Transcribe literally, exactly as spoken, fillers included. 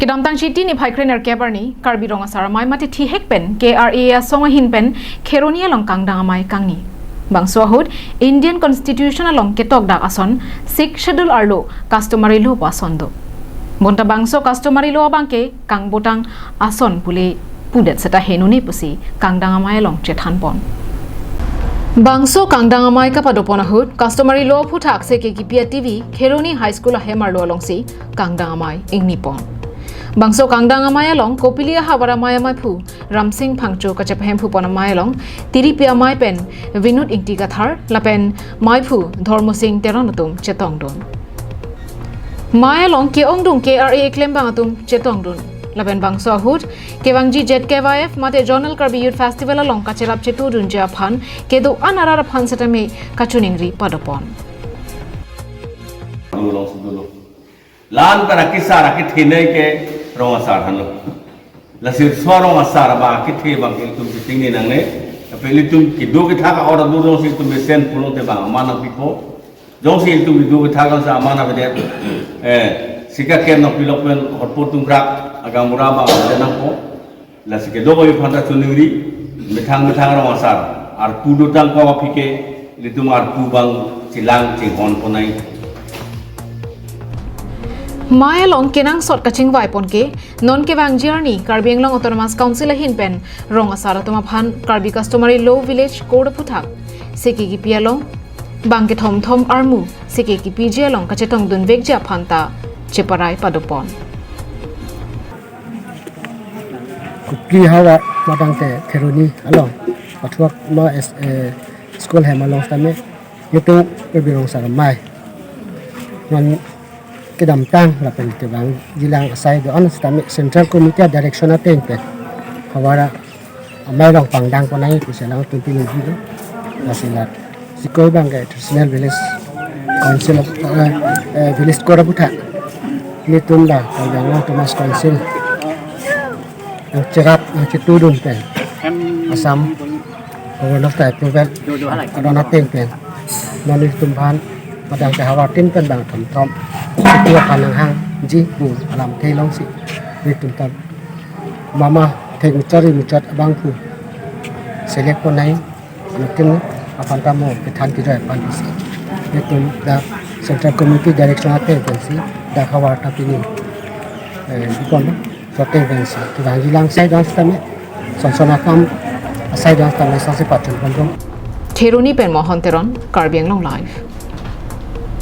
Kedamtang Chiti niphai krenerkep arni, Karbi Rong Asar Amei mate thihek pen K R A asong ahin pen Kheroni along kangdang amei kangni. Bangso ahut Indian Constitution along ketokdak ason Sixth Schedule arlo customary law pu ason do. Bonta bangso customary law abangke kangbotang ason pule pudet seta henone pusi kangdang amei along chethanpon. Bangso kangdang amei kapadopon ahut customary law aphuthak seke kipi ativi Kheroni High School ahem arlo alongsi kangdang amei ingnipon. Bangso kangdang amei along kopili ahavar amei ameiphu Ramsing Phangcho kachepahemphupon amei along tiripi amei pen Vinod Ingti Kathar lapen meiphu Dhormo Sing Teron atum chetongdun. Mei along ke-ongdung K R A eklembang atum chetongdun. Lapen bangso ahut kevangji Z K Y F mate Zonal Karbi Youth Festival along kacherap chetudunji aphan kedo-an arat aphan setame kachiningri padopon. Dolo, dolo. Lan para kisar akithinai ke Rong Asar hanu. Lasi so Rong Asar ba kithe abang ilitum kiting ni nangne. Tapi ilitum kedo kethak a-order dudong si ilitum mesen pulote bang aman nangpipo. Jongsi ilitum kedo kethak kan sa aman avedet. Eh, sika kem nangpilok pen hotpot tungkrak agaonbura bang avedet nangpo. Lasi kedo kami aphanta chiningri, methang methang Rong Asar arpu dotang ko aphi ke ilitum arpu bang chelang chinghon ponai. Mei along kenangsot kachingvaipon ke, non kevangji arni Karbi Anglong Autonomous Council ahin pen Rong Asar atum aphan Karbi Customary Law Village Code aphuthak seke kipi along bang kethom thom armu seke kipiji along kachetongdunvekji aphanta cheparai padopon. Kopili ahavar madang te Kheroni along, pathuak ma es-, eh, school hem along setame, ilitum Karbi Rong Asar Amei. Non kedamtang lapen kevangjilang asai do-an setame Central Committee direction ateng pen ahavar amei along pangdang ponai pusi alangtum piniji do. Lasi la sikoi abangke traditional village council of, eh, eh, village code aphuthak ilitum la Karbi Anglong Autonomous Council nangcherap nangchetudun pen Assam Governor of the approval adon ateng pen non ilitum aphan madang ke ahavar tin pen bang thom thom seke aphan nanghangji pu alamthe alongsi ilitum ta mama thek muchot ri muchot abangphu select ponai. Ilitum aphanta mo kethan kejoi aphan pusi ilitum dak Central Committee direction ateng pensi dak ahavar ta pini, eh, ipon. Soteng pensi kevangjilang asai do-an setame, son son akam asai do-an setame sasi pachun pondong. Kheroni pen Mohon Teron, Karbi Anglong Live.